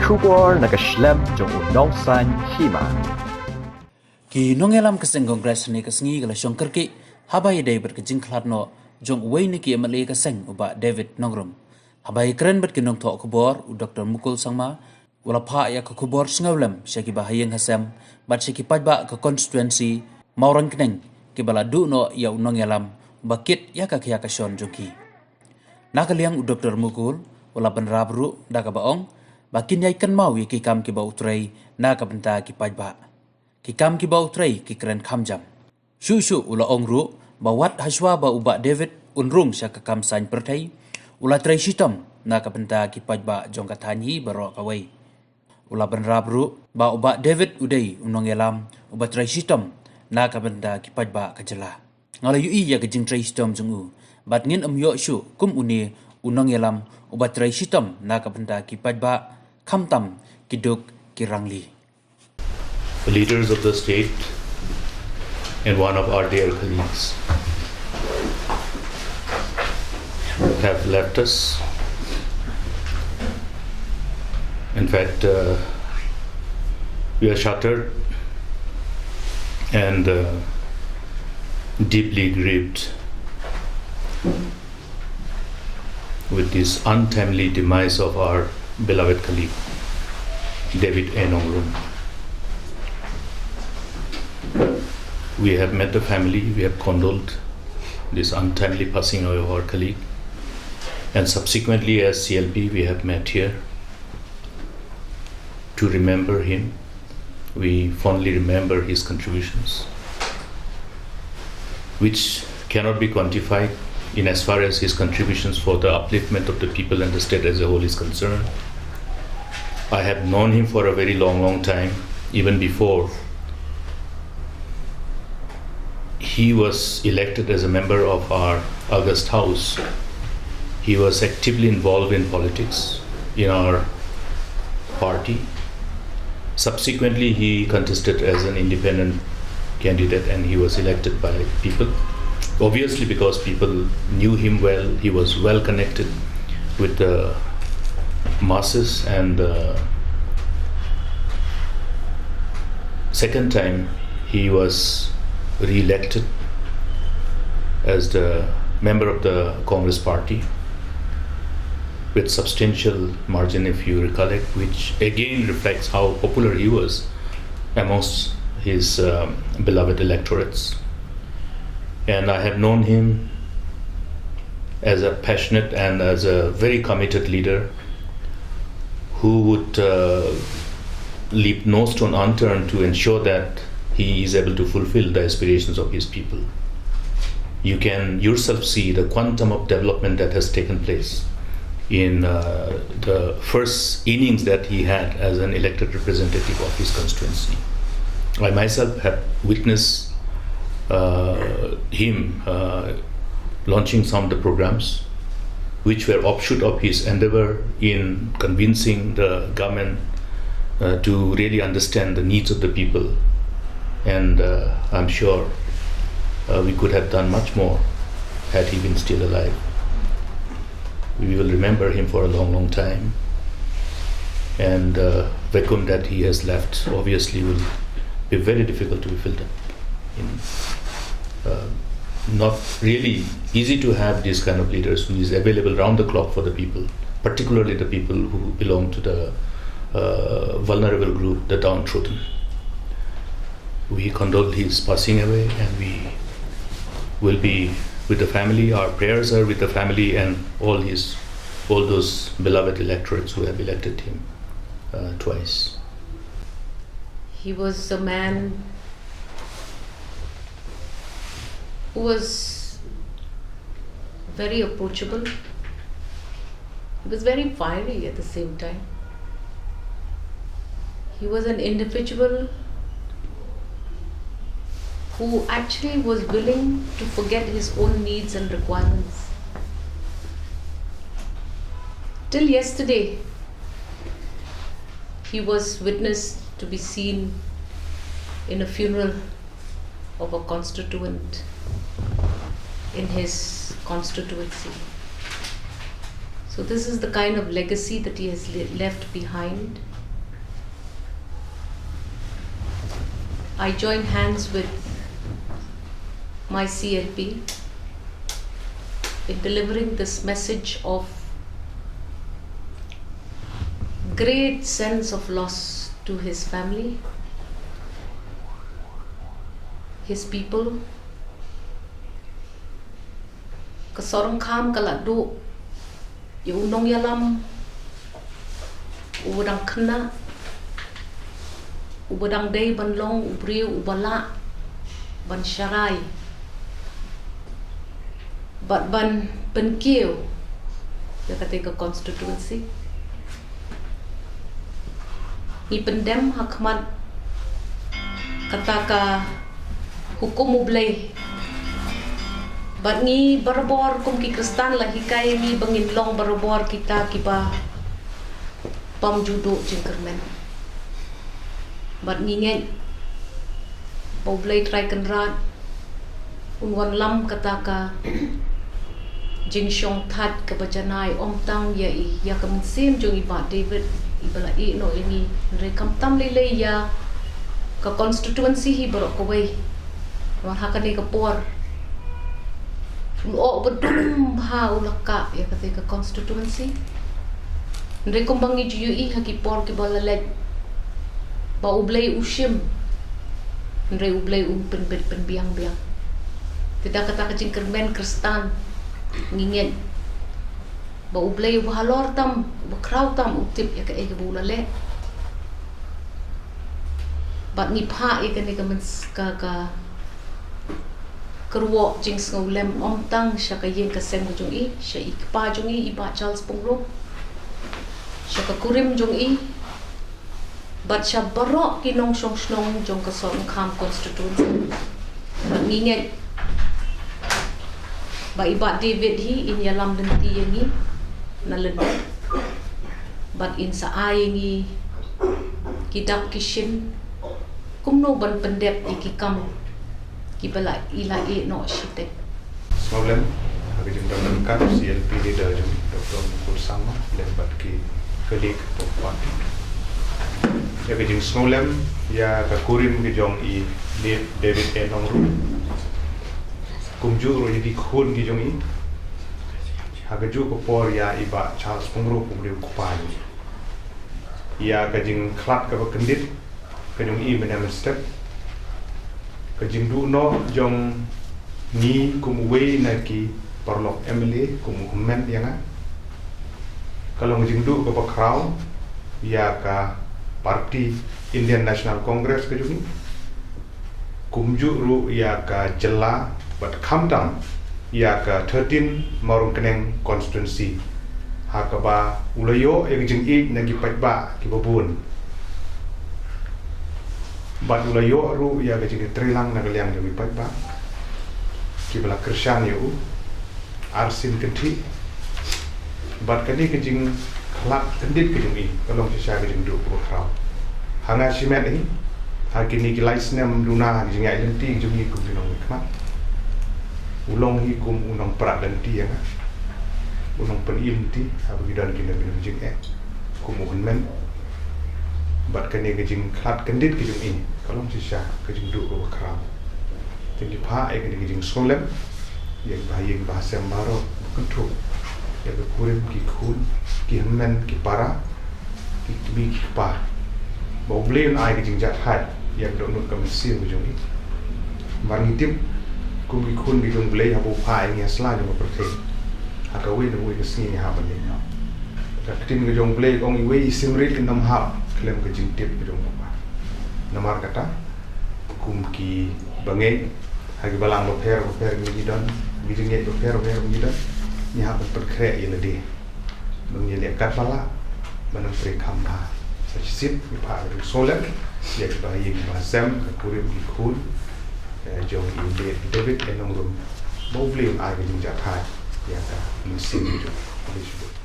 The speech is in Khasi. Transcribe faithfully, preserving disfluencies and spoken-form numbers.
Khubor na ka shlem jong u nongsan hima. Ki nongïalam ka seng Congress ha kane ka sngi ka la shong kyrkieh haba ïadei bad ka jingkhlad noh jong uwei na ki M L A ka seng, u Bah David Nongrum. Haba ïakren bad ki nongthoh khubor, u Doktor Mukul Sangma u la phah ïa ka khubor sngewlem sha ki bahaïing hasem bad sha ki paidbah ka constituency Mawryngkneng kiba la duh noh ïa u nongïalam uba kit ïa ka khia ka shon jong ki. Na ka liang u Doktor Mukul u la bynrap ruh da kaba ong ba kin ïai kynmaw ïa ki kam kiba u trei na ka bynta ki paidbah. Ki kam kiba u trei ki kren kham jam. Shuh shuh u la ong ruh ba wat hashwa ba u Bah David un rung sha ka kam saiñ pyrthei, u la trei shitom na ka bynta ki paidbah jong ka thaiñ hi baroh kawei. U la bynrap ruh ba u Bah David u dei u nongïalam uba trei shitom na ka bynta ki paidbah ka jylla. Nga la ïohi ïa ka jingtrei shitom jong u bad ngin ym ïoh shuh kum une u nongïalam uba trei shitom na ka bynta ki paidbah, khamtam ki duk ki rangli. The leaders of the state and one of our dear colleagues have left us. In fact, uh, we are shattered and uh, deeply grieved with this untimely demise of our beloved colleague, David A. Nongrum. We have met the family, we have condoled this untimely passing away of our colleague, and subsequently as C L P we have met here to remember him. We fondly remember his contributions, which cannot be quantified in as far as his contributions for the upliftment of the people and the state as a whole is concerned. I have known him for a very long, long time, even before he was elected as a member of our august House. He was actively involved in politics in our party. Subsequently, he contested as an independent candidate and he was elected by people. Obviously, because people knew him well, he was well connected with the masses and the second time he was re-elected as the member of the Congress Party with substantial margin, if you recollect, which again reflects how popular he was amongst his um, beloved electorates. And I have known him as a passionate and as a very committed leader who would uh, leave no stone unturned to ensure that he is able to fulfill the aspirations of his people. You can yourself see the quantum of development that has taken place in uh, the first innings that he had as an elected representative of his constituency. I myself have witnessed uh, him uh, launching some of the programs which were offshoot of his endeavor in convincing the government uh, to really understand the needs of the people. And uh, I'm sure uh, we could have done much more had he been still alive. We will remember him for a long, long time. And uh, vacuum that he has left obviously will be very difficult to be filled up in. Uh, not really easy to have these kind of leaders who is available round the clock for the people, particularly the people who belong to the uh, vulnerable group, the downtrodden. We condole his passing away, and we will be with the family. Our prayers are with the family and all his, all those beloved electorates who have elected him uh, twice. He was a man who was very approachable. He was very fiery at the same time. He was an individual who actually was willing to forget his own needs and requirements. Till yesterday, he was witness to be seen in a funeral of a constituent in his constituency. So this is the kind of legacy that he has le- left behind. I join hands with my C L P in delivering this message of great sense of loss to his family, his people. Ka Sorongkham ka la duh ïa u nongïalam uba dang khynnah, uba dang dei ban long u briew uba lah ban sharai bad ban pynkiew ïa katei ka constituency. Ngi pyndem ha khmat kata ka hukum U Blei. Bad ngi barabor kum ki Khristan la hikai ngi ba ngin long barabor kita kiba bym ju duh jingkyrmen. Bad ngi ngeit ba U Blei Trai Kynrad un wanlam kata ka jingshongthait kaba janai ym tang ïa i, ïa ka mynsiem jong i Bah David iba la ïeh noh ïa ngi, hynrei khamtam lei lei ïa ka constituency hi baroh kawei. Namar ha kane ka por u lyoh ba dum bha u la kah ïa katei ka constituency. Hynrei kumba ngi ju ïohi ha ki por kiba la leit ba U Blei u shim, hynrei U Blei u pynbit pynbiang biang. Te da kata ka jingkyrmen Khristan ngi ngeit ba U Blei uba halor tam, uba khraw tam u tip ïa kaei kaba u la leh. Bad ngi phah ïa kane ka mens-, ka, ka kyrwoh jingsngewlem ym tang sha ka ïing ka sem ka jong i, sha i kpa jong i, i Bah Charles Pyngrope, sha ka kurim jong i, bad sha baroh ki nongshong shnong jong ka Sorongkham constituency. Bad ngi ngeit ba i Bah David hi in ïalam lynti ïa ngi na lyndet. Bad in sa ai ïa ngi ki dak ki shin kumno ban pyndep ïa ki kam kiba la i la ïeh noh shiteng. Sngewlem ha ka jingdon ryngkat C L P leader jong ngi, Doctor Mukul Sangma, lem bad ki colleague of party. Ïa ka jingsngewlem ïa ka kurim ki jong i Late David A Nongrum. Kumjuh ruh ïa ki khun ki jong i. Ha kajuh ka por ïa i Bah Charles Pyngrope u dei u kpa jong i. Ïa ka jingkhlad kaba kyndit ka jong i mynne mynstep. Ka jingduh noh jong ngi kum uwei na ki paralok M L A, kum u hynmen ïa nga. Ka long jingduh kaba khraw ïa ka party Indian National Congress ka jong ngi. Kumjuh ruh ïa ka jylla bad khamtam ïa ka thirteen Mawryngkneng constituency. Ha kaba u la ïoh ïa ka jingïeit na ki paidbah kiba bun. Bad u la ïoh ruh ïa ka jingïatreilang na ka liang jong ki paidbah kiba la kyrshan ïa u arsien kynthih. Bad kane ka jingkhlad kyndit ka jong i ka long shisha ka jingduh kaba khraw. Ha nga shimet hi, ha kine ki lai snem duna ha ki jingïaid lynti ka jong i kum ki nongmihkhmat. U long hi kum u nongprat lynti ïa nga. U nongpyni lynti haba ki don kine ki jingeh kum u hynmen. Bad kane ka jingkhlad kyndit ka jong i ka long shisha ka jingduh kaba khraw. Te ngi phah ïa kane ka jingsngewlem ïa ki bahaïing bahasem baroh, kynthup ïa ka kurim, ki khun, ki hynmen, ki para, ki kmie, ki kpa. Ba U Blei un ai ka jingjahthait ïa ka dohnud ka mynsiem ka jong i. Namar ngi tip kum ki khun ki jong U Blei, haba u phah ïa ngi ha sla jong ka pyrthei, ha kawei na kawei ka sngi ngi hap ban leit noh. Ka ktien ka jong U Blei ka ong, iwei i sim rit in ym hap khlem ka jingtip ka jong u kpa. Namar kata, kum ki bangeit ha ki balang bapher bapher ngi don, ki jingngeit bapher bapher ngi don, ngi hap ban pynkhreh ïa lade ban ïaleh katba lah, ban ym trei kham bha. Sa shisien ngi phah ka jingsngewlem ïa ki bahaïing bahasem, ka kurim, ki khun, eh, jong i David, David A Nongrum, ba U Blei un ai ka jingjahthait ïa ka mynsiem jong u.